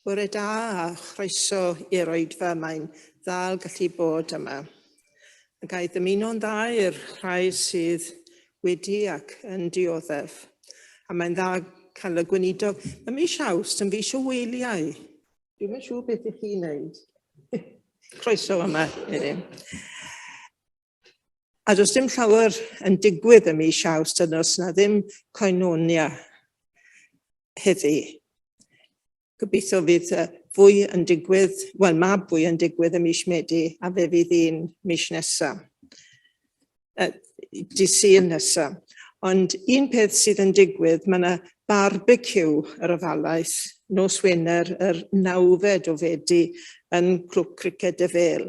Bore da a chroeso i'r oedfa, mae'n dda gallu bod yma. A ga i ddymuno'n dda i'r rhai sydd wedi ac yn dioddef. A mae'n dda cael y gweinidog. Mae mis Awst yn fis o wyliau. Dwi'm yn siŵr beth ych chi'n neud. Croeso yma iddi. A does dim llawer yn digwydd ym mis Awst a does na ddim koinonia heddi. Gobeithio fydd fwy yn digwydd, wel mae fwy yn digwydd ym mis Medi a fe fydd un mis nesa. Dydd Sul nesa. Ond un peth sydd yn digwydd, mae yna barbeciw yr ofalaeth nos Wener yr nawfed o Fedi yn Clwb Criced y Fêl.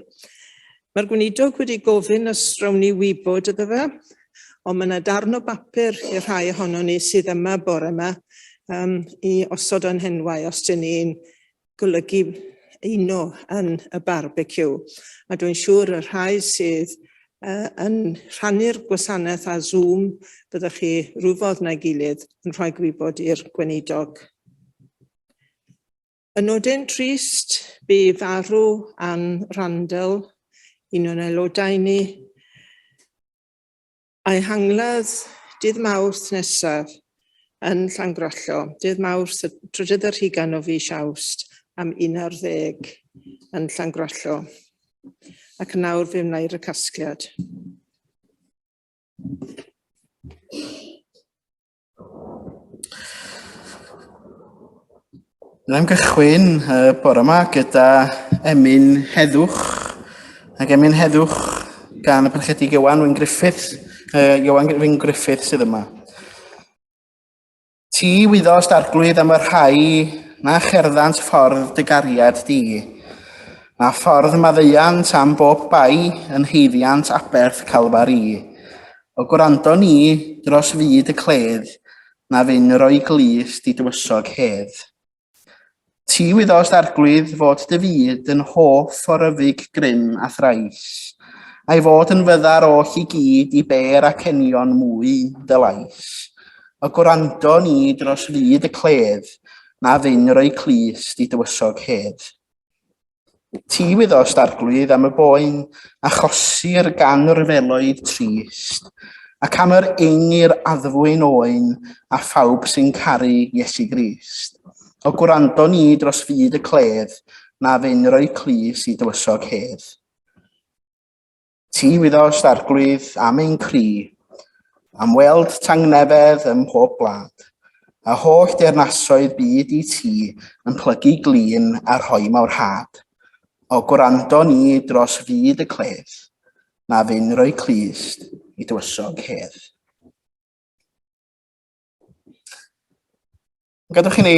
Mae'r gweinidog wedi gofyn os rown ni wybod iddo fe, ond mae yna darn o bapur i'r rhai ohonon ni sydd yma bore yma um, i osod o'n henwau os dyn ni'n golygu uno yn y barbeciw. A dwi'n siŵr y rhai sydd uh, yn rhannu'r gwasanaeth ar Zoom, byddwch chi rhywfodd na'i gilydd yn rhoi gwybod i'r gweinidog. Y nodyn trist, bu farw Ann Randall, un o'n aelodau ni, a'i hangladd dydd Mawrth nesaf yn Llangrallo, dydd Mawrth y trydydd ar hugain o fis Awst am 11 yn Llangrallo. Ac yn awr fe wnair y casgliad. Dwi'n am gychwyn y bore yma gyda emyn heddwch, ac emyn heddwch gan y parchedig Ieuan Wyn Griffiths, uh, Ieuan Wyn Griffiths sydd yma. Ti wyddost arglwydd am y rhai na cherddant ffordd dy gariad di, na ffordd maddeuant am bob bai yn heiddiant aberth Calfari. O gwrando ni dros fyd y cledd, na fyn roi glust i dywysog hedd. Ti wyddost, Arglwydd, fod dy fyd yn hoff o ryfyg grym a thrais, a'i fod yn fyddar oll i gyd i bêr ac enion mwy dy lais. O gwrando ni dros fyd y cledd, na fyn roi clust i dywysog hedd. Ti wyddost, Arglwydd, am y boen achosir gan ryfeloedd trist, ac am yr ing i'r addfwyn oen a phawb sy'n caru Iesu Grist. O gwrando ni dros fyd y cledd, na fyn roi clus i dywysog hedd. Ti wyddost, Arglwydd, am ein cri, am weld tangnefedd ym mhob gwlad, a holl deyrnasoedd byd i ti yn plygu glin a rhoi mawrhad. O gwrando ni dros fyd y cledd, na fyn roi clust i dywysog hedd. Gadwch i ni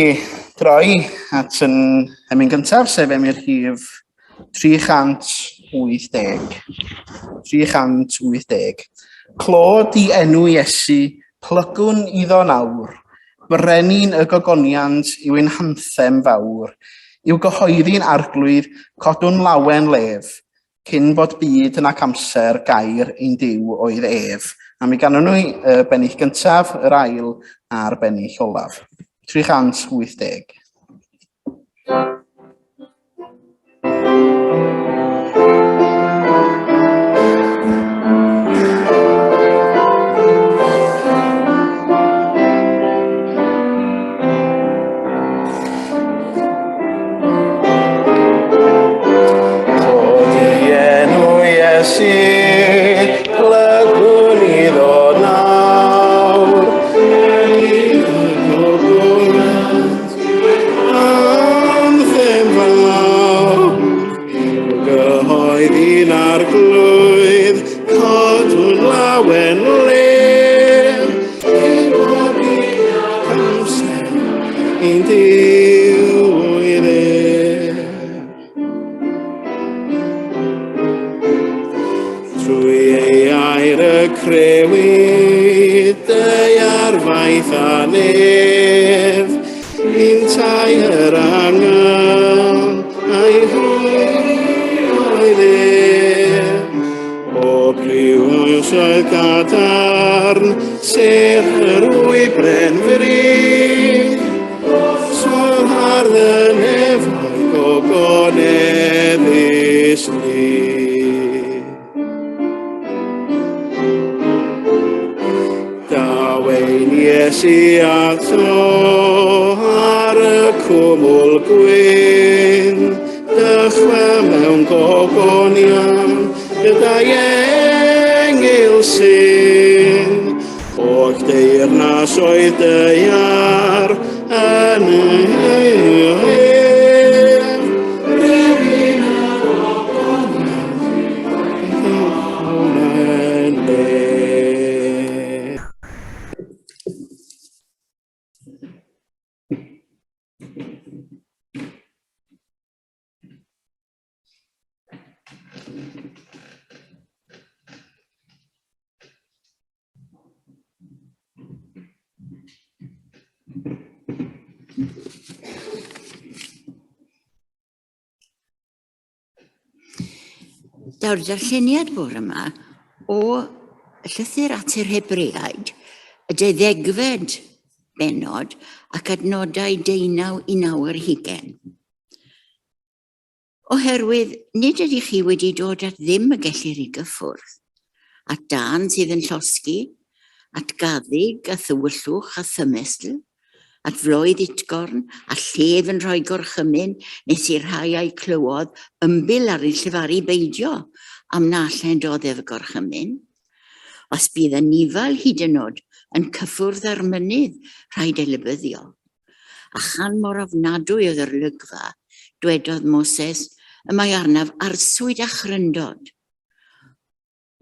droi at yn emyn gyntaf, sef emyn rhif 380. 380. Clod i enw Iesu, plygwn iddo nawr, brenin y gogoniant yw ein hanthem fawr, i'w gyhoeddi'n arglwydd, codwn lawen lef, Cyn bod byd nac amser, gair ein Duw oedd ef. A mi ganon nhw y bennill gyntaf, yr ail a'r bennill olaf. 380. Codi enw Iesu, plygwn iddo nawr. Anthem fawr, gyhoeddi'n arglwydd, codwn lawen lef. Ein Duw oedd ef. Trwy ei air y crewyd daear faith a nef, un tai yr angel a'i hwy oedd ef. O briw oesoedd gadarn, sef yr wybren fri. Eto ar y cwmwl gwyn, dychwel mewn gogoniant gyda'i engyl sy'n. Holl deyrnas oedd daear yn ei Daw'r darlleniad bore yma o llythyr at yr Hebreaid, y deuddegfed bennod ac adnodau deunaw i naw ar hugain. Oherwydd nid ydych chi wedi dod at ddim y gellir ei gyffwrdd, at dân sydd yn llosgi, at gaddug a thywyllwch a thymestl, at floedd utgorn a llef yn rhoi gorchymyn nes i'r rhai a'i clywodd ymbil ar eu llefaru beidio am na allent oddef y gorchymyn. Os bydd anifail hyd yn oed yn cyffwrdd â'r mynydd, rhaid ei lybyddio. A chan mor ofnadwy oedd yr olygfa, dwedodd Moses, Y mae arnaf arswyd a chryndod.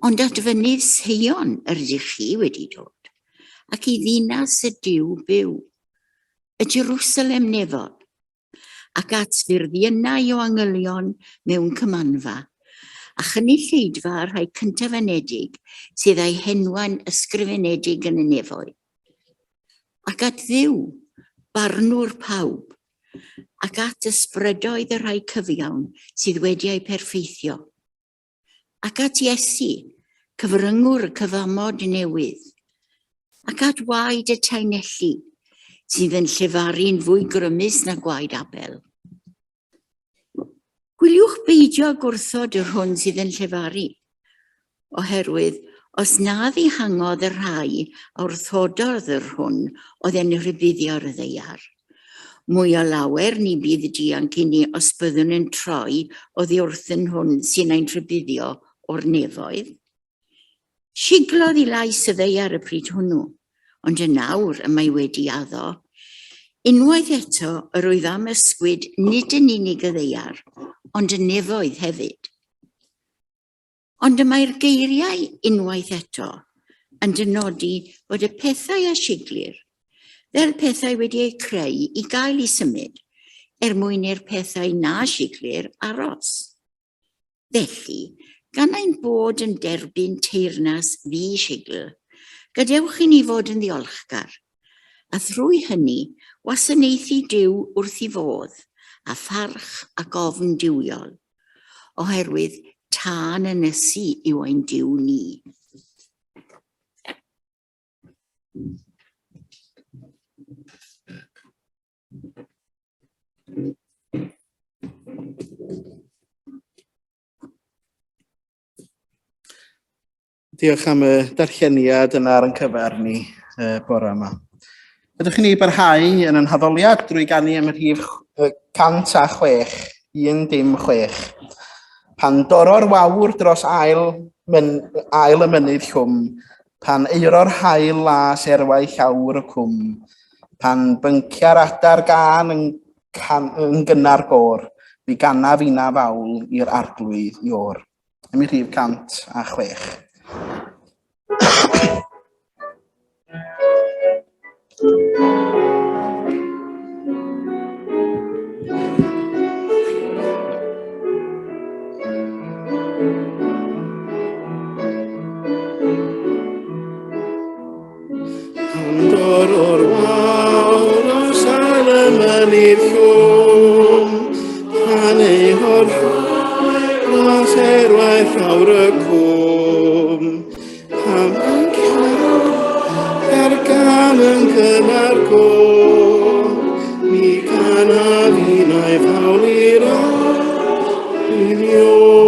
Ond at fynydd Seion yr ydych chi wedi dod, ac i ddinas y Duw byw, y Jerusalem nefol, ac at fyrddiynau o angylion mewn cymanfa, a chynulleidfa y rhai cyntaf-anedig sydd â'u henwau'n ysgrifenedig yn y nefoedd. Ac at Dduw, barnwr pawb, ac at ysbrydoedd y rhai cyfiawn sydd wedi eu perffeithio, ac at Iesu, cyfryngwr y cyfamod newydd, ac at waed y taenelli, sydd yn llefaru'n fwy grymus na gwaed Abel. Gwyliwch beidio â gwrthod yr hwn sydd yn llefaru, oherwydd os na ddihangodd y rhai a wrthododd yr hwn oedd yn rhybuddio ar y ddaear, mwy o lawer ni bydd dianc i ni os byddwn yn troi oddi wrth yn hwn sy'n ein rhybuddio o'r nefoedd. Siglodd i lais y ddaear y pryd hwnnw, ond yn awr y mae wedi addo. Unwaith eto yr oedd am ysgwyd nid yn unig y ddaear, ond y nefoedd hefyd. Ond y mae'r geiriau unwaith eto yn dynodi bod y pethau a siglir, fel pethau wedi eu creu i gael eu symud, er mwyn i'r pethau na siglir aros. Felly, gan ein bod yn derbyn teyrnas ddi-sigl, gadewch i ni fod yn ddiolchgar, a thrwy hynny wasanaethu Duw wrth ei fodd, a pharch ac ofn duwiol, oherwydd tân ynysu yw ein Duw ni. Diolch am y darlleniad yna ar ein cyfer ni uh, bore yma. Ydych chi'n ei barhau yn ein haddoliad drwy ganu am y rhif 106, 16. Pan doro'r wawr dros ail, myn, ail y mynydd llwm, Pan euro'r haul las erwau llawr y cwm, Pan byncia'r adar gân yn, can, yn gynnar gôr, Mi ganaf inna fawl i'r arglwydd Iôr. Am i rhif 106. Andor o'r wawr os ael y mynydd llwm, pan ei o'r las erwaith llawr y cwm. Pam yn cael er gan yn cynnar gôl, mi ganaf unau fawl i'r Ion.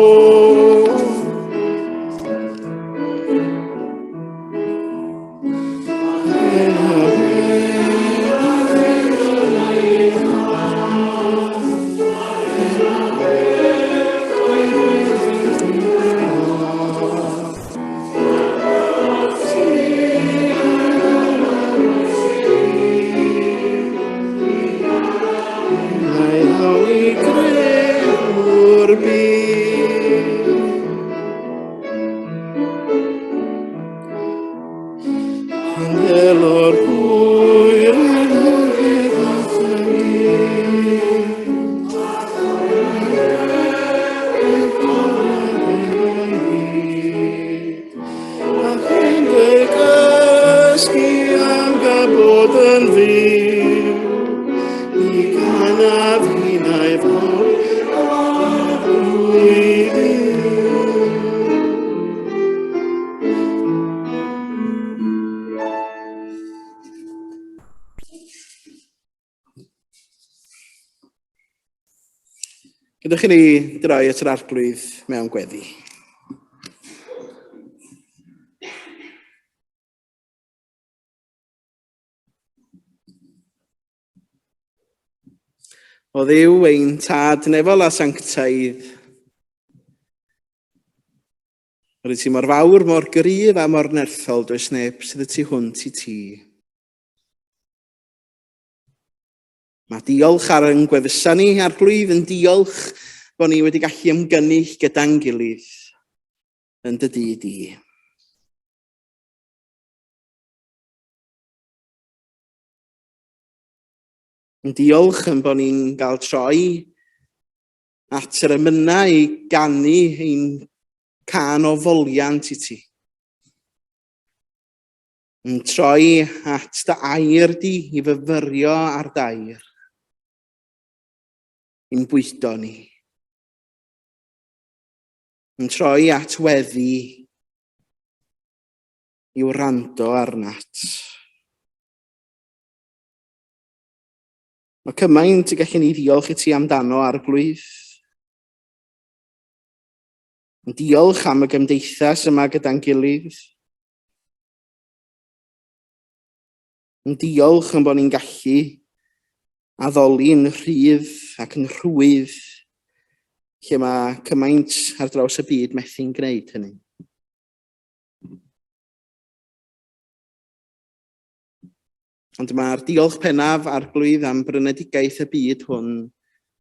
Gadewch i ni droi at yr Arglwydd mewn gweddi. O Dduw ein Tad nefol a sanctaidd, rwyt ti mor fawr, mor gryf a mor nerthol, does neb sydd y tu hwnt i ti. Mae diolch ar yn gwefusau ni, Arglwydd, yn diolch bod ni wedi gallu ymgynnull gyda'n gilydd yn dy dŷ di. Yn diolch yn bod ni'n cael troi at yr emynau i ganu ein cân o foliant i ti. Yn troi at dy air di i fyfyrio ar dair. I'n bwydo ni. Yn troi at weddi i wrando arnat. Mae cymaint y gallwn ni ddiolch i ti amdano, Arglwydd. Yn diolch am y gymdeithas yma gyda'n gilydd. Yn diolch yn bod ni'n gallu addoli'n rhydd ac yn rhwydd lle mae cymaint ar draws y byd methu'n gwneud hynny. Ond mae'r diolch pennaf, Arglwydd, am brynedigaeth y byd hwn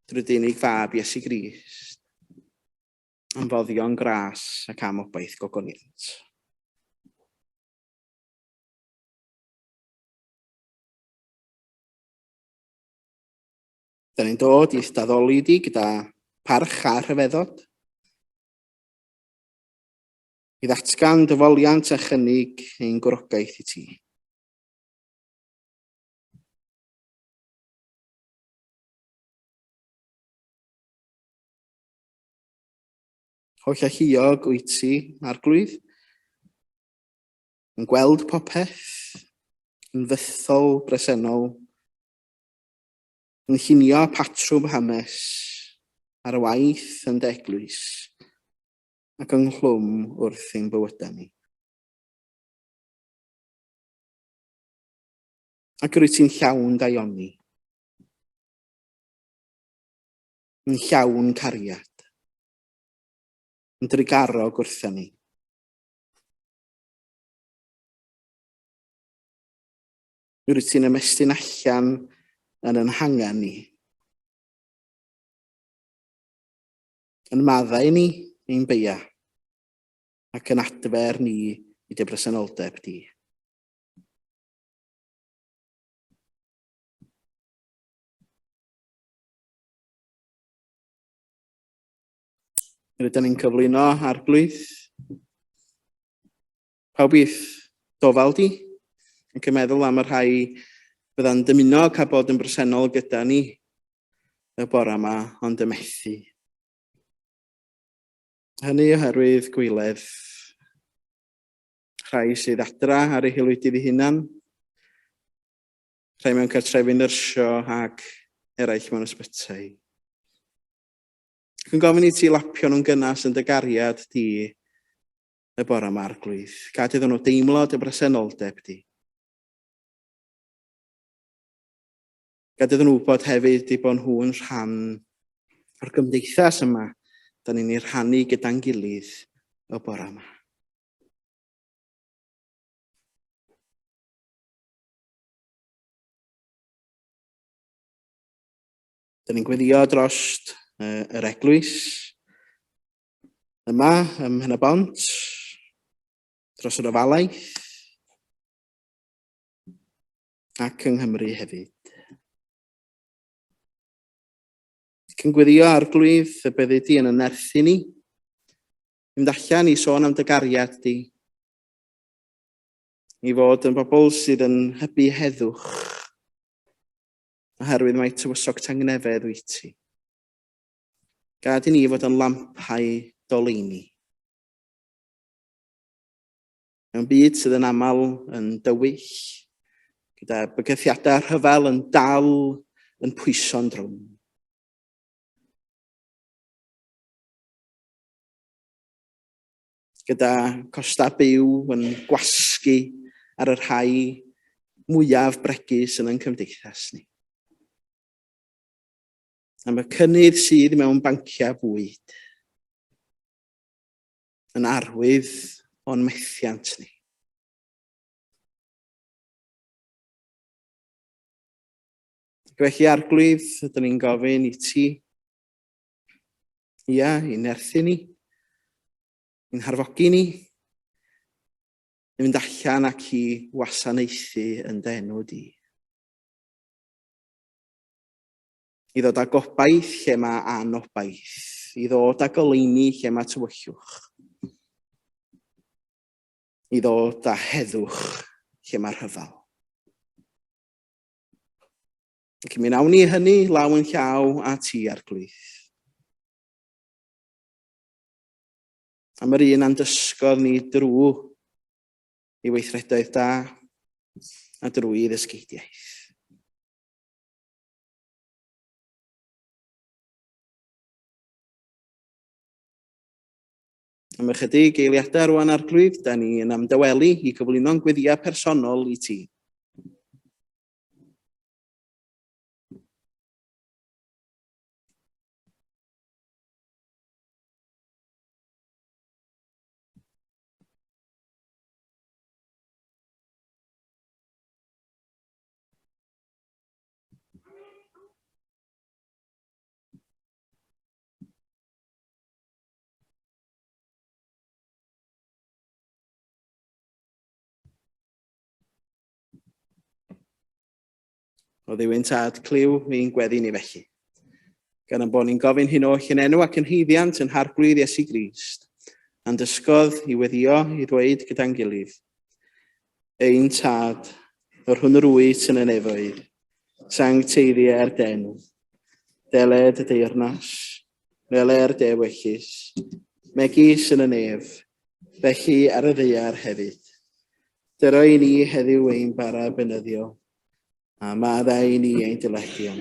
drwy dy unig fab Iesu Grist, am foddion gras ac am obaith gogoniant. Da ni'n dod i'th daddoli di gyda parch a rhyfeddod. I ddatgan dy foliant a chynnig ein gwrogaeth i ti. Holl alluog wyt ti, Arglwydd, yn gweld popeth, yn fythol bresennol, yn llunio patrwm hanes ar waith yn dy eglwys ac ynghlwm wrth ein bywydau ni. Ac rwyt ti'n llawn daioni. Yn llawn cariad. Yn drugarog wrtha ni. Rwyt ti'n ymestyn allan yn yn hangen ni. Yn maddau ni ein beia ac yn adfer ni i dy bresenoldeb di. Rydyn ni'n cyflwyno Arglwydd. Pawb i'th dofal di, ac yn meddwl am y rhai fydda'n dymuno cael bod yn bresennol gyda ni y bore yma, ond y methu. Hynny oherwydd gwyledd rhai sydd adra ar eu haelwydydd eu hunan, rhai mewn cartrefi nyrsio ac eraill mewn ysbytai. Ac yn gofyn i ti lapio nhw'n gynnas yn dy gariad di y bore yma, Arglwydd. Gad iddyn nhw deimlo dy bresenoldeb di. Gad iddyn nhw wybod hefyd eu bod nhw'n rhan o'r gymdeithas yma da ni'n ei rhannu gyda'n gilydd y bore yma. Dyn ni'n gweddio dros yr eglwys yma ym Mhen-y-bont, dros yr ofalaeth ac yng Nghymru hefyd. Ac yn gweddio Arglwydd y byddi di yn ynerthu ni, mynd allan i sôn am dy gariad di, i fod yn bobl sydd yn hybu heddwch, oherwydd mai tywysog tangnefedd wyt ti. Gad i ni fod yn lampau doleini. Mewn byd sydd yn aml yn dywyll, gyda bygythiadau rhyfel yn dal yn pwyso'n drwm. Gyda costau byw yn gwasgu ar y rhai mwyaf bregus yn ein cymdeithas ni. Am y cynnydd sydd mewn banciau bwyd yn arwydd o'n methiant ni. Ac felly, Arglwydd, ydyn ni'n gofyn i ti, ia, i'n nerthu ni, i'n harfogi ni, i fynd allan ac i wasanaethu yn dy enw di. I ddod â gobaith lle mae anobaith, i ddod â goleuni lle mae tywyllwch, i ddod â heddwch lle mae rhyfel. Ac mi wnawn ni hynny law yn llaw â ti, Arglwydd. Am yr un a'n dysgodd ni drwy ei weithredoedd da a drwy ei ddysgeidiaeth. Am ychydig eiliadau rwan Arglwydd, da ni yn amdawelu i gyflwyno'n gweddiau personol i ti. O Dduw'n Tad, clyw ni'n gweddi ni felly. Gan ein bod ni'n gofyn hyn oll yn enw ac yn haeddiant yn Harglwydd Iesu Grist, a'n dysgodd i weddio i ddweud gyda'n gilydd, Ein Tad, yr hwn yr wyt yn y nefoedd, sancteiddier d'enw, deled y deyrnas, wele'r dewellys, megis yn y nef, felly ar y ddaear hefyd. Dyro i ni heddiw ein bara beunyddiol, a maddau i ni ein dyledion,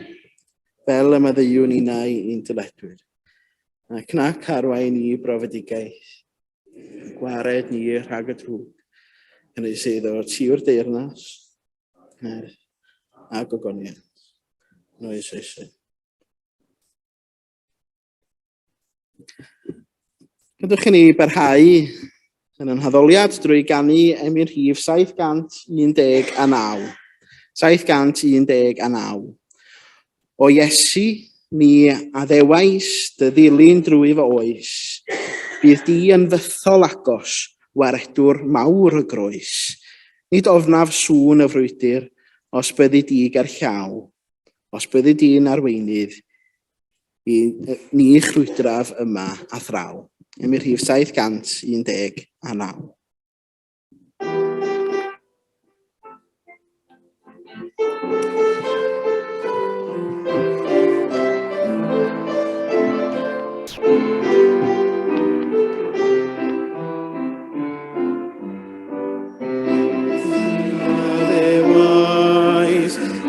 fel y maddeuwn ninnau i'n dyledwyr. Ac nac arwain ni i brofedigaeth, gwared ni rhag y drwg, hynny sydd o'r ti yw'r deyrnas, nerth a gogoniant. Yn oes oesau. Gadewch i ni barhau yn ein haddoliad drwy ganu emyn rhif 719. 719. O Iesu, mi addewais dy ddilyn drwy fy oes. Bydd di yn fythol agos, waredwr mawr y groes. Nid ofnaf sŵn y frwydr, os byddi di ger llaw. Os byddi di'n arweinydd, i ni chrwydraf yma a thraw. Emyn rhif 719.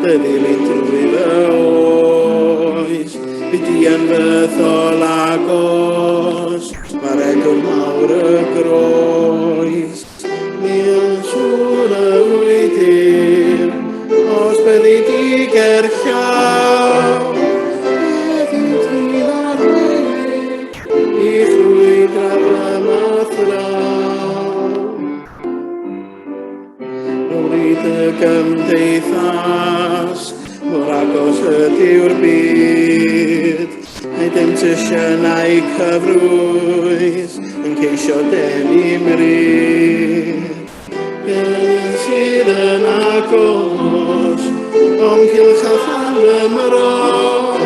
Dy ddilyn drwy fy oes, Fy di yn fythol agos, Mae'r egwr mawr y groes. Mi yn siŵr y frwydr, Os byddi di ger llaw, Byddi ti'n arweinydd, I chrwydraf yma thraw. Newid y gymdeithas, mor agos ydyw'r byd. Mae demtasiynau cyfrwys yn ceisio denu mryd. Gen sydd yn agos, o'm cylch a chan fy mron.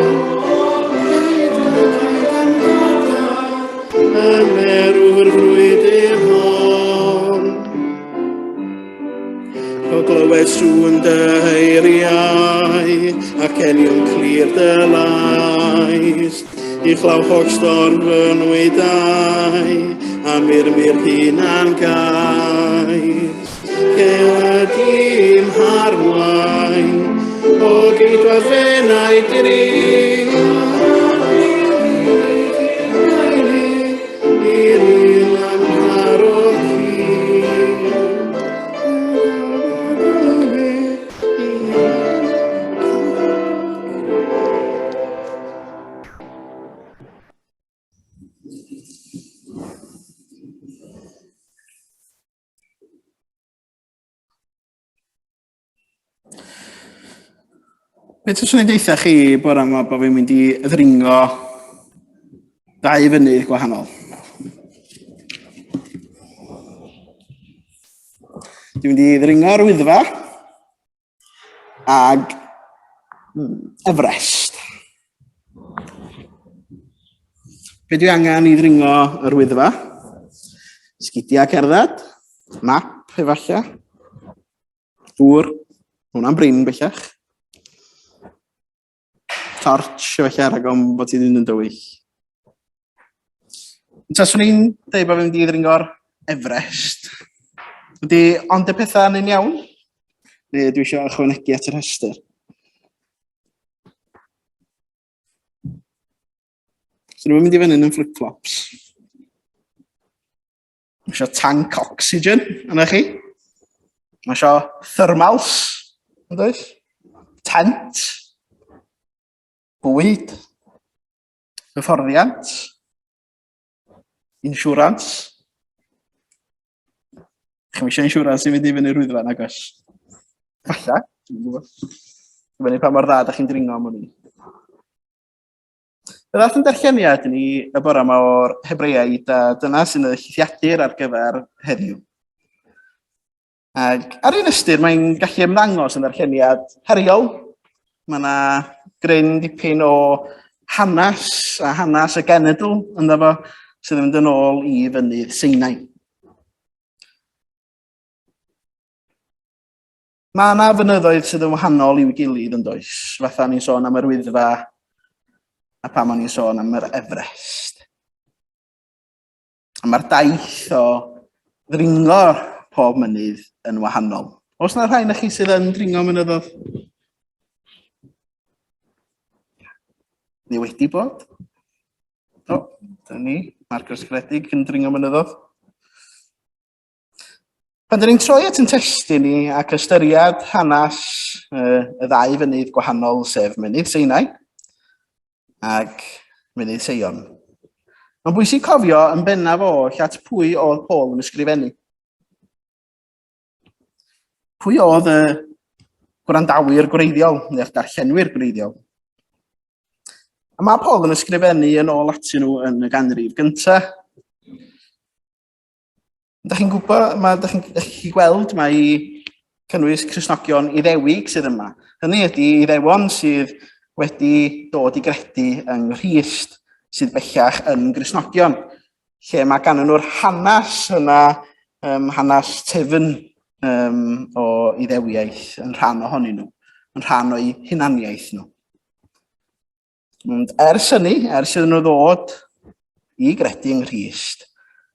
Yn merw'r frwydr hon. O glywed sŵn dy eiriau ac enion clir dy lais, i chlaw holl storm fy nwydau a murmur hunan gais. Lle ydy'm harwain, o geidwad fenau dring, i'r un a'm caro. Beth os i'n deutha chi bore yma bod fi'n mynd i ddringo dau fynydd gwahanol? Dwi'n mynd i ddringo'r Wyddfa ag Everest. Be dwi angen i ddringo yr Wyddfa? Sgidiau cerdded, map efallai, Dŵr. Ma' hwnna'n brin bellach. Torch efallai rhag ofn bod ti ddim yn dywyll. Taswn i'n dweud bod fi'n mynd i ddringo'r Everest. Ydy ond y pethau yn iawn? Neu dwi eisiau ychwanegu at y rhestr? So dwi'n mynd i fyny yn flip-flops. Mae eisiau tank oxygen yna chi. Mae eisiau thermals, yn does? Tent. Bwyd. Hyfforddiant. Insurance. Chi'm eisiau insurance i fynd i fyny'r Wyddfa, nag oes? Falle, dwi'm yn gwybod. Dibynnu pa mor dda da chi'n dringo am wn i. Fe ddaeth yn darlleniad ni y bore yma o'r Hebreaid, a dyna sy'n y llithiadur ar gyfer heddiw. Ac ar un ystyr, mae'n gallu ymddangos yn ddarlleniad heriol. Mae yna gryn dipyn o hanes a hanes y genedl ynddo fo sydd yn mynd yn ôl i fynydd Sinai. Mae yna fynyddoedd sydd yn wahanol i'w gilydd yn does? Fatha ni'n sôn am yr Wyddfa a pam o'n i'n sôn am yr Everest. A mae'r daith o ddringo pob mynydd yn wahanol. Oes yna rhai na chi sydd yn dringo mynyddoedd? Neu wedi bod? O, dyna ni. Mae'r Grysgredig yn dringo mynyddoedd. Pan dyn ni'n troi at yn testun ni ac ystyried hanes y ddau fynydd gwahanol, sef Mynydd Sinai ac Mynydd Seion, mae'n bwysig cofio yn bennaf oll at pwy oedd Paul yn ysgrifennu. Pwy oedd y gwrandawyr gwreiddiol, neu'r darllenwyr gwreiddiol? A mae Paul yn ysgrifennu yn ôl atyn nhw yn y ganrif gyntaf. Da chi'n gwybod, mae, da chi'n gallu gweld mai cynnwys Cristnogion Iddewig sydd yma. Hynny ydy Iddewon sydd wedi dod i gredu yng Nghrist, sydd bellach yn Gristnogion, lle mae ganddyn nhw'r hanes yna, um, hanes tefn um, o Iddewiaeth yn rhan ohonyn nhw, yn rhan o'u hunaniaeth nhw. Ond ers hynny, ers iddyn nhw ddod i gredu yng Nghrist,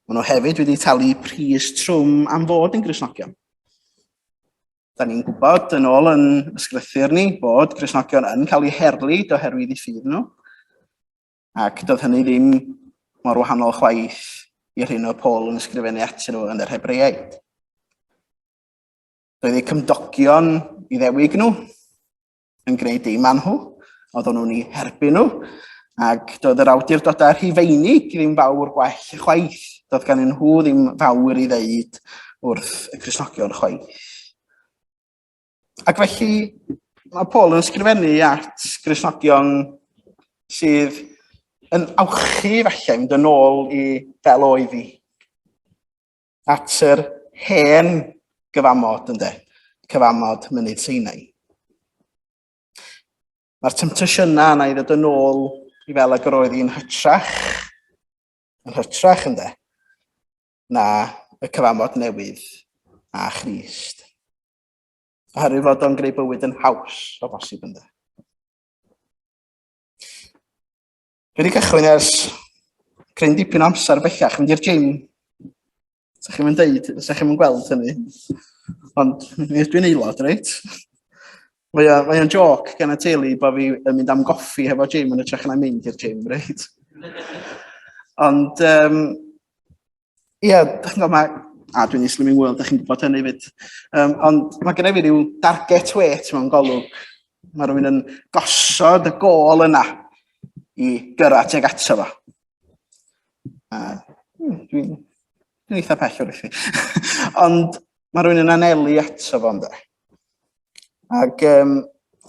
maen nhw hefyd wedi talu pris trwm am fod yn Gristnogion. Da ni'n gwybod yn ôl yn ysgrythur ni bod Gristnogion yn cael eu herlid oherwydd eu ffydd nhw, ac doedd hynny ddim mor wahanol chwaith i'r hyn oedd Paul yn ysgrifennu atyn nhw yn yr Hebreaid. Doedd eu cymdogion Iddewig nhw yn gwneud dim â nhw, oedden nhw'n eu herbyn nhw, ac doedd yr awdurdodau Rhufeinig ddim fawr gwell chwaith, doedd gan nhw ddim fawr i ddeud wrth y Cristnogion chwaith. Ac felly mae Paul yn ysgrifennu at Gristnogion sydd yn awchu falle mynd yn ôl i fel oedd hi. At yr hen gyfamod, ynde? Cyfamod Mynydd Sinai. Mae'r temtasiynau yna i ddod yn ôl i fel ag yr oedd hi'n hytrach, yn hytrach ynde, na y cyfamod newydd a Christ. Oherwydd fod o'n gwneud bywyd yn haws o bosib ynde. Dwi wedi cychwyn ers cryn dipyn o amser bellach, mynd i'r gym. Sa chi'n mynd deud, sa chi'n mynd gweld hynny. Ond mi ydw i'n aelod, reit? Mae o'n mae joc gan y teulu bod fi yn mynd am goffi hefo gym yn ytrach na mynd i'r gym, reit? Ond, um, Ie, dach chi'n gwybod, mae... A dwi'n ei Slimming World, dach chi'n gwybod hynny 'fyd. Um, ond mae genna fi ryw target weight mewn golwg. Mae rhywun yn gosod y gôl yna i gyrra tuag ato fo. A dwi'n dwi eitha pell o'r chi. Ond mae rhywun yn anelu ato fo, ynddo. Ac um,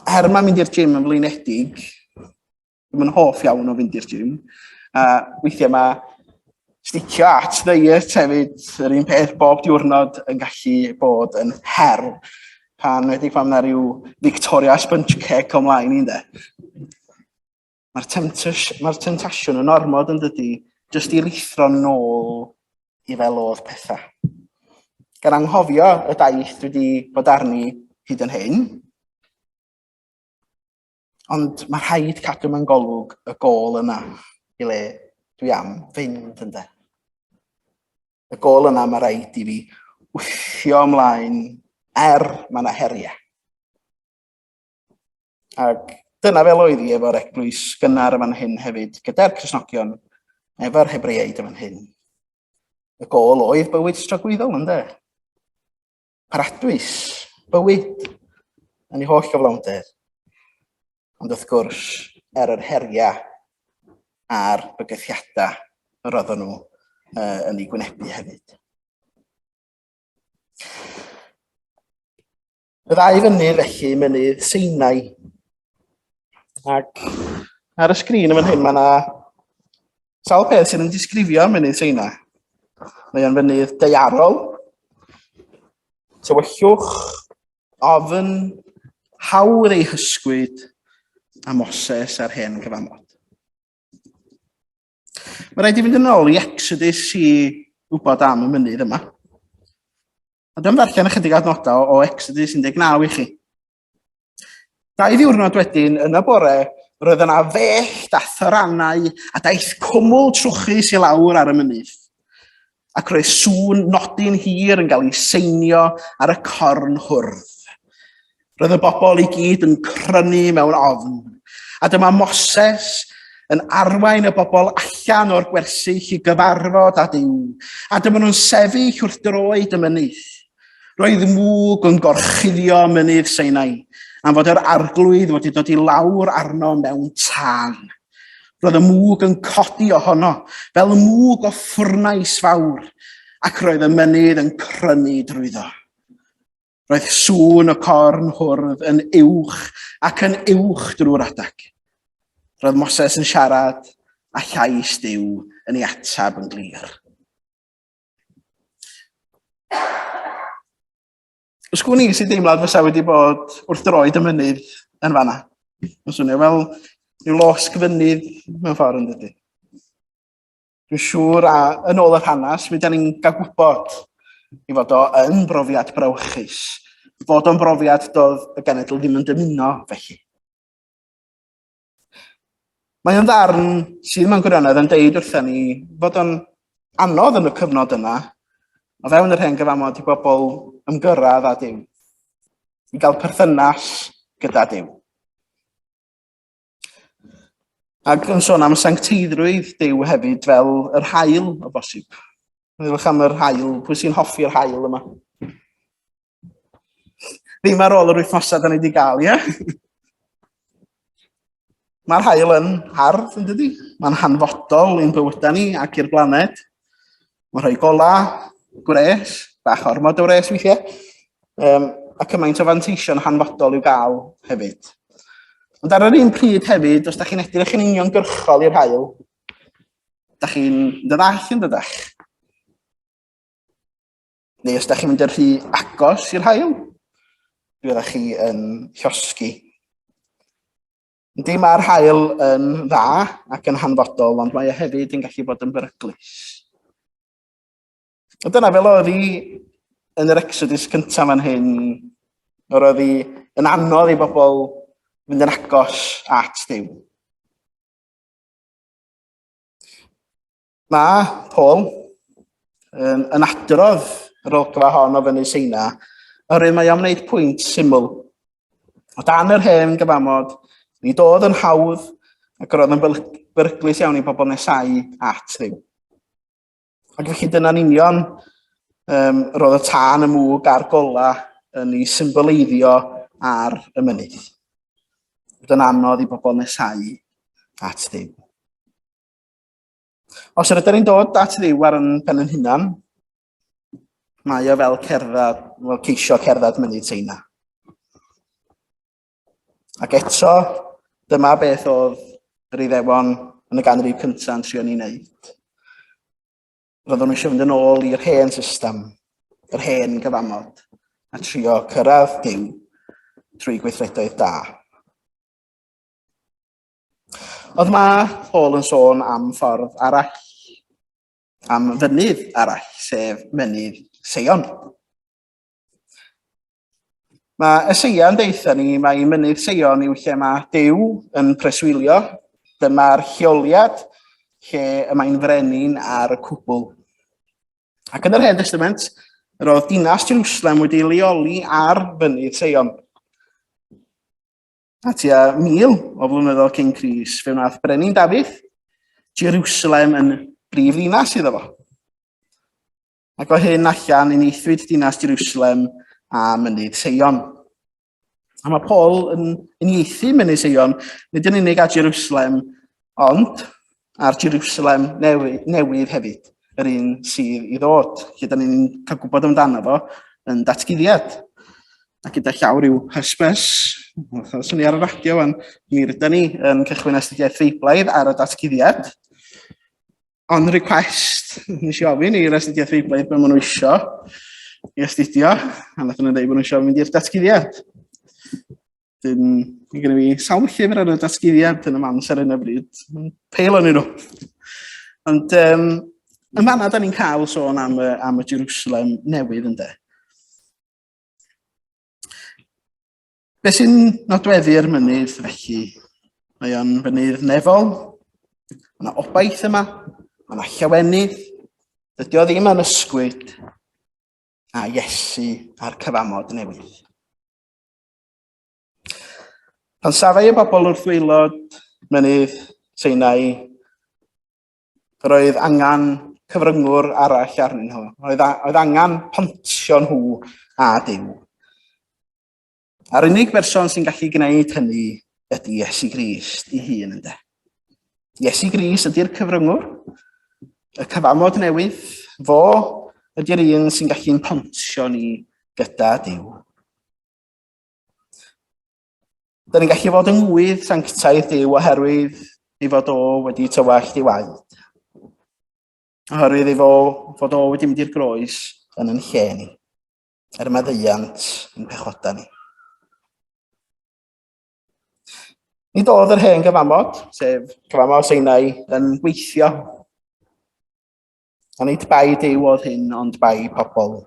Er mae mynd i'r gym yn flinedig, Dwi'm yn hoff iawn o fynd i'r gym. A weithiau mae sticio at ddiet hefyd, yr un peth bob diwrnod yn gallu bod yn her. Pan wedi pan mae rhyw Victoria sponge cake o mlaen i, ynde. Mae'r mae'r temptasiwn yn ormod yn dydy, jyst i lithro nôl i fel oedd pethau. Gan anghofio y daith dwi wedi bod arni hyd yn hyn, Ond mae rhaid cadw mewn golwg y gôl yna i le dwi am fynd ynde. Y gôl yna mae rhaid i fi wthio ymlaen er mae yna heriau. Ac dyna fel oedd hi efo'r eglwys gynnar yn fan hyn hefyd, gyda'r Cristnogion, efo'r Hebreaid yn fan hyn. Y gôl oedd bywyd stragwyddol, ynde? Paradwys, bywyd, yn ei holl gyflawnder. Ond wrth gwrs, er yr heriau a'r bygythiadau yr oedden nhw uh, yn ei gwynebu hefyd. Y ddau fynydd felly, mynydd Sinai. Ac ar y sgrin yn fan hyn mae yna sawl peth sydd yn disgrifio mynydd Sinai. Mae o'n fynydd daearol, tywyllwch, ofn, hawdd ei hysgwyd, a Moses a'r hen gyfamod. Mae rhaid i fynd yn ôl i Exodus i wybod am y mynydd yma. A dwi'n ddarllen ychydig adnodau o Exodus 19 i chi. Dau ddiwrnod wedyn, yn y bore, roedd yna fellt a thyrannau a daeth cwmwl trwchus i lawr ar y mynydd. Ac roedd sŵn nodyn hir yn cael ei seinio ar y corn hwrdd. Roedd y bobl i gyd yn crynu mewn ofn. A dyma Moses yn arwain y bobl allan o'r gwersyll i gyfarfod â Duw. A dyma nhw'n sefyll wrth droed y mynydd. Roedd mwg yn gorchuddio mynydd Sinai, am fod yr arglwydd wedi dod i lawr arno mewn tân. Roedd y mwg yn codi ohono, fel mwg o ffwrnais fawr, ac roedd y mynydd yn crynu drwyddo. Roedd sŵn y corn hwrdd yn uwch ac yn uwch drwy'r adag. Roedd Moses yn siarad a llais Duw yn ei ateb yn glir. Os gwn i sy'n deimlad fysa wedi bod wrth droed y mynydd yn fanna. Mae'n swnio fel rhyw losg fynydd mewn ffordd yn dydy. Dwi'n siŵr, a yn ôl yr hanes, mi da ni'n cael gwybod i fod o yn brofiad brawychus. Fod o'n brofiad doedd y genedl ddim yn dymuno felly. Mae o'n ddarn sydd mewn gwirionedd yn deud wrthyn ni fod o'n anodd yn y cyfnod yna, o fewn yr hen gyfamod i bobl ymgyrraedd â Duw, i gael perthynas gyda Duw. Ac yn sôn am sancteiddrwydd Duw hefyd fel yr haul o bosib. Meddylwch am yr haul, pwy sy'n hoffi'r haul yma? Ddim ar ôl yr wythnosau da ni wedi gael, ie? Mae'r haul yn hardd, yn dydi? Mae'n hanfodol i'n bywydau ni ac i'r blaned. Mae'n rhoi gola, gwres, bach ormod o wres weithiau, um, a cymaint o fanteision hanfodol i'w gael hefyd. Ond ar yr un pryd hefyd, os da chi'n edrych yn uniongyrchol i'r haul, da chi'n ddall yn dydach. Neu os da chi'n mynd yn rhy agos i'r haul, byddech chi yn llosgi. Yndi, mae'r haul yn dda ac yn hanfodol, ond mae e hefyd yn gallu bod yn beryglus. A dyna fel oedd hi yn yr Exodus cyntaf fan hyn, yr oedd hi yn anodd i bobl fynd yn agos at Dduw. Mae Paul yn, yn adrodd yr olygfa hon o fyny Seina, oherwydd mae o'n wneud pwynt syml. O dan yr hen gyfamod, nid oedd yn hawdd ac yr oedd yn beryglus iawn i bobl nesau at Dduw. Ac felly dyna'n union um, roedd y tân y mwg a'r gola yn ei symboleiddio ar y mynydd. Bydd yn anodd i bobl nesau at Dduw. Os yr ydyn ni'n dod at Dduw ar yn pen yn hunan, mae o fel cerdded, fel ceisio cerdded mynydd Seina. Ac eto, dyma beth oedd yr Iddewon yn y ganrif cyntaf yn trio ni wneud. Roedden nhw eisiau fynd yn ôl i'r hen system, yr hen gyfamod, a trio cyrraedd Duw trwy gweithredoedd da. Oedd mae Paul yn sôn am ffordd arall, am fynydd arall, sef mynydd Seion. Mae Eseia yn deutha ni mai mynydd Seion yw lle mae Duw yn preswylio. Dyma'r lleoliad lle y mae'n frenin ar y cwbl. Ac yn yr Hen Testament, yr oedd dinas Jerusalem wedi ei leoli ar fynydd Seion. A tua 1000 o flynyddoedd cyn Crist, fe wnaeth Brenin Dafydd Jerusalem yn brif ddinas iddo fo. Ac o hyn allan unieithwyd dinas Jerusalem a mynydd Seion. A mae Paul yn unieithu mynydd Seion, nid yn unig â Jerusalem, ond ar Jerusalem newydd, newydd hefyd, yr un sydd i ddod, lle da ni'n cael gwybod amdano fo yn datguddiad. A gyda llaw rhyw hysbys, swn i ar y radio wan, mi rydyn ni yn cychwyn astudiaeth Feiblaidd ar y datguddiad. On request, nes i ofyn i'r astudiaeth Feiblaidd be maen nhw isio i astudio, a nath nhw dweud bod nhw isio mynd i'r datguddiad. Dyn, mae gen i fi sawl llyfr ar y datguddiad yn y man ar hyn o bryd. Peil o'n nhw. Ond um, yn fanna, da ni'n cael sôn am y, am y Jerusalem newydd, ynddo. Be sy'n nodweddu'r mynydd felly? Mae o'n fynydd nefol, mae yna obaith yma, mae yna llawenydd, dydy o ddim yn ysgwyd a Iesu a'r cyfamod newydd. Pan safai y bobl wrth waelod mynydd Sinai, roedd angen cyfryngwr arall arnyn nhw. Roedd, oedd angen pontio nhw a Duw. A'r unig berson sy'n gallu gwneud hynny ydy Iesu Grist ei hun ynde. Iesu Grist ydy'r cyfryngwr, y cyfamod newydd, fo ydy'r un sy'n gallu'n pontio ni gyda Duw. Da ni'n gallu fod yng ngwydd sanctaidd Duw oherwydd ei fod o wedi tywallt ei waed. Oherwydd ei fod o wedi mynd i'r groes yn yn lle ni. er maddeuant yn pechoda ni. Nid oedd yr hen gyfamod, sef cyfamod Sinai, yn gweithio. A nid bai Duw oedd hyn, ond bai pobl.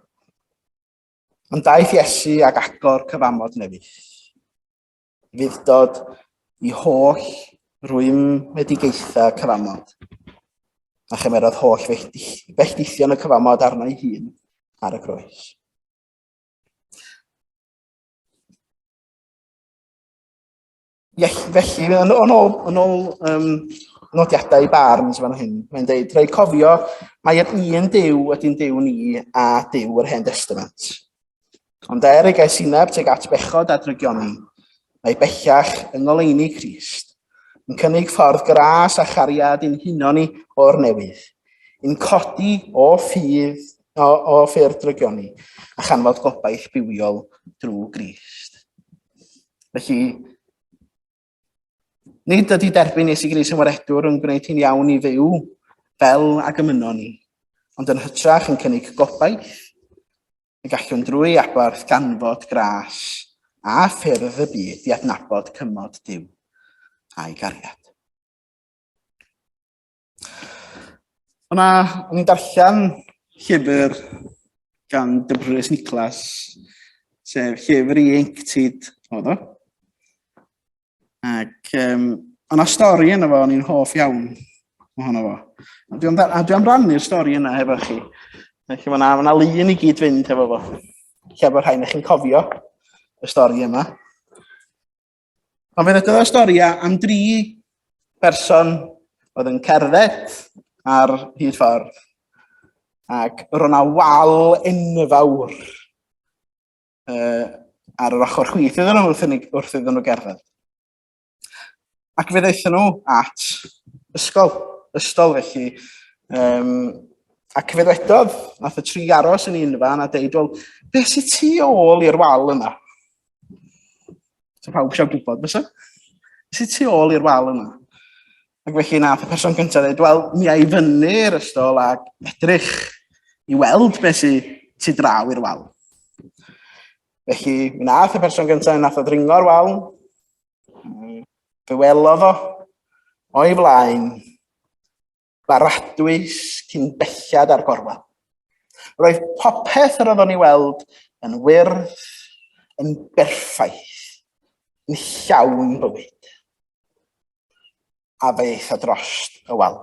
Ond daeth Iesu ag agor cyfamod newydd. Fuddod i holl rwymedigaethau cyfamod, a chymerodd holl felldithion y cyfamod arno ei hun ar y groes. Felly, yn ôl, yn ôl um, nodiadau Barnes fan hyn, mae'n dweud, rhaid cofio, mae'r un Duw ydy'n Duw ni a Duw yr Hen Testament. Ond er ei gaesineb tuag at bechod a drygioni, mae bellach yng ngoleuni Crist, yn cynnig ffordd gras a chariad i'n huno ni o'r newydd, i'n codi o ffydd, o, o ffyrdd drygioni, a chanfod gobaith bywiol drwy Grist. Felly, nid ydy derbyn Iesu Grist yn waredwr yn gwneud hi'n iawn i fyw fel ag y mynnon ni, ond yn hytrach yn cynnig gobaith y gallwn drwy aberth ganfod gras a ffyrdd y byd i adnabod cymod Duw a'i gariad. O'na, o'n i'n darllen llyfr gan Dybrys Niclas, sef llyfr ieuenctid oedd o. Ac um, o'na stori yna fo, o'n i'n hoff iawn ohono fo. A dwi am, a dwi am rannu'r stori yna hefo chi. Felly mae yna ma lun i gyd fynd hefo fo. Lle bod rhain chi'n cofio y stori yma. Ond fe ddedodd y stori am dri person oedd yn cerdded ar hyd ffordd. Ac roedd yna wal enfawr uh, ar yr ochr chwith iddyn nhw wrth, wrth iddyn nhw gerdded. Ac fe ddaethon nhw at ysgol, ystol felly. Um, ac fe ddwedodd, nath y tri aros yn un fan a deud, wel, beth sydd tu ôl i'r wal yna? So pawb eisiau gwybod, fysa? Sydd tu ôl i'r wal yna? Ac felly nath y person cyntaf dweud, wel, mi a i fyny'r ystol ac edrych i weld beth sydd tu draw i'r wal. Felly, mi nath y person gyntaf, nath o ddringo'r wal, fe welodd o o'i flaen baradwys cyn bellad ar gorwel. Roedd popeth yr oedd o'n ei weld yn wyrdd, yn berffaith, yn llawn bywyd. A fe eitha dros y wal,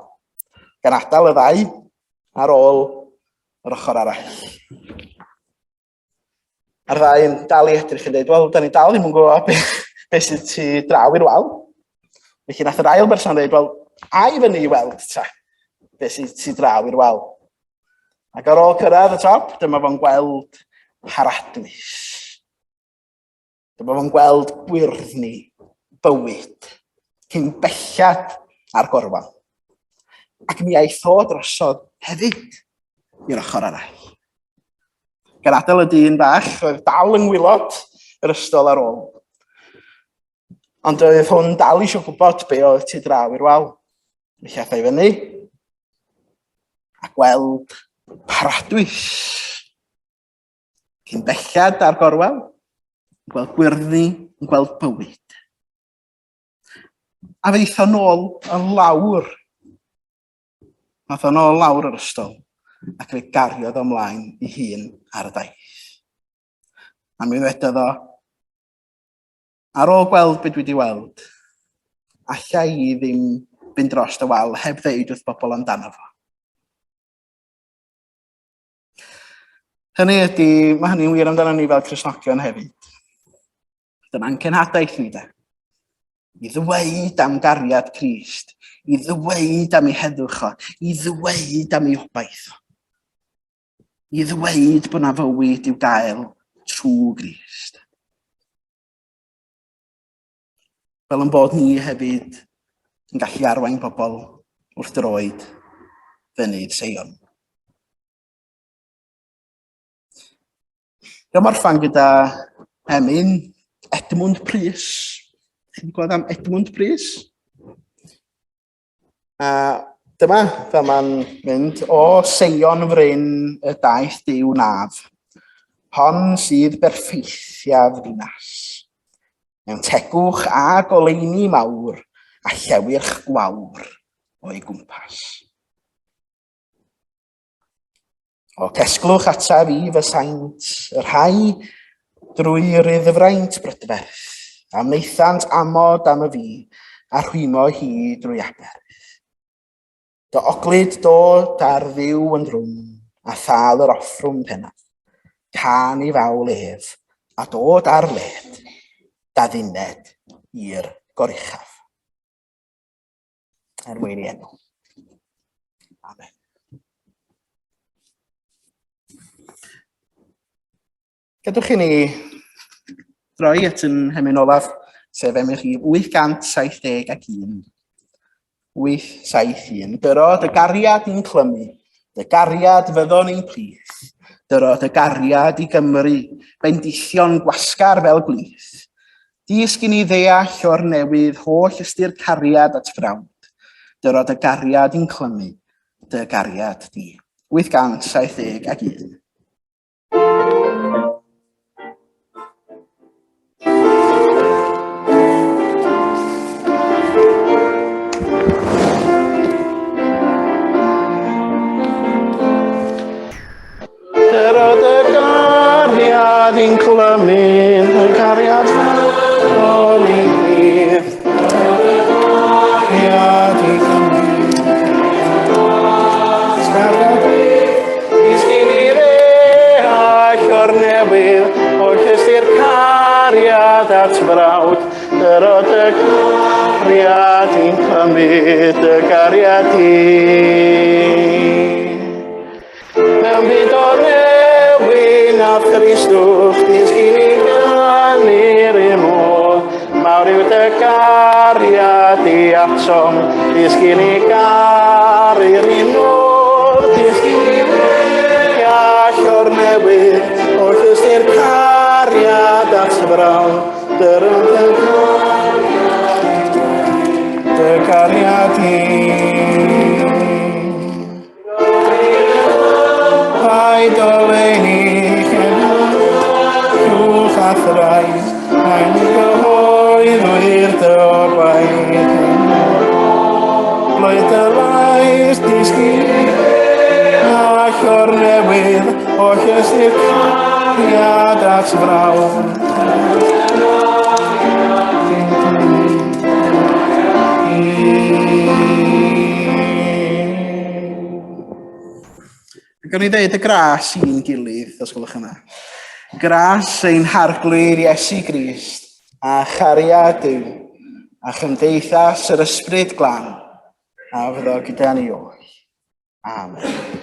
gan adael y ddau ar ôl yr ochr arall. A'r ddau yn dal i edrych yn dweud, wel, da ni dal ddim yn gwybod be, be sydd tu draw i'r wal. Felly nath yr ail berson dweud, wel, a i fyny i weld ta, be sydd tu draw i'r wal. Ac ar ôl cyrraedd y top, dyma fo'n gweld paradwys. Dyma fo'n gweld gwyrddni bywyd cyn bellad a'r gorwel. Ac mi aeth o drosodd hefyd i'r ochr arall. Gan adael y dyn bach oedd dal yng ngwylod yr ystol ar ôl. Ond oedd hwn dal eisiau gwybod be oedd tu draw i'r wal. Felly aeth i fyny a gweld paradwys. Cyn bellad ar gorwel, yn gweld gwyrddni, yn gweld bywyd. A fe ddeitha nôl yn lawr. Nath o nôl lawr yr ystol ac fe gariodd o ymlaen i hun ar y daith. A mi ddwedodd o, ar ôl gweld beth dwi wedi weld, alla i ddim fynd dros y wal heb ddeud wrth bobl amdano fo. Hynny ydy, mae hynny'n wir amdano ni fel Cristnogion hefyd. Dyma'n cenhadaeth ni de. I ddweud am gariad Crist, i ddweud am ei heddwch o, i ddweud am ei obaith o. I ddweud bod na fywyd i'w gael trwy Grist. Fel yn bod ni hefyd yn gallu arwain pobl wrth droed fynydd Seion. Dyma orffan gyda emyn Edmund Prys. Chi'n gwybod am Edmund Prys? A dyma fel mae'n mynd, o Seion fryn y daeth Duw naf, hon sydd berffeithiaf ddinas. Mewn tegwch a goleuni mawr a llewyrch gwawr o'i gwmpas. O cesglwch ataf i fy saint, y rhai drwy ryddfraint brydferth, a wnaethant amod am y fi, a rhwymo hi drwy aberth. Dy oglyd dod ar ddiw yn drwm, a thâl yr offrwm pennaf. Cân i fawl ef, a dod ar led, dadduned i'r goruchaf. Er mwyn i enw. Amen. Gadwch i ni droi at yn hemyn olaf, sef emyn rhif 871. 871. Dyro dy gariad i'n clymu, dy gariad fyddon ein plith. Dyro dy gariad i Gymru, bendithion gwasgar fel gwlith. Dysg i ni ddeall o'r newydd holl ystyr cariad at frawd. Dyro dy gariad i'n clymu, dy gariad di. 871. Dyro dy gariad i'n clymu, dy gariad o'n i ddydd. Gariad i'n clymu. Gariad i ddeall o'r newydd, o'r cystu'r cariad at frawd. Dyro dy gariad i'n clymu, dy gariad i. Mewn byd o newyn a thristwch, disgyn i ganu'r un modd. Mawr yw dy gariad i atom, disgyn i garu'r un modd. Disgyn i ddeall o'r newydd, o'r ystyr cariad at frawd. Dyr dy gariad i. Paid oleuni llwch a thrais, mae'n gyhoeddwyr dy obaith. Bloedd dy lais disgyn, a llor newydd o llysir cariad at frawd. Gawn ni ddeud y gras i'n gilydd, os gwelwch yna. Gras ein harglwydd Iesu Grist, a chariad Duw, a chymdeithas yr Ysbryd Glân, a fyddo gyda ni oll. Amen.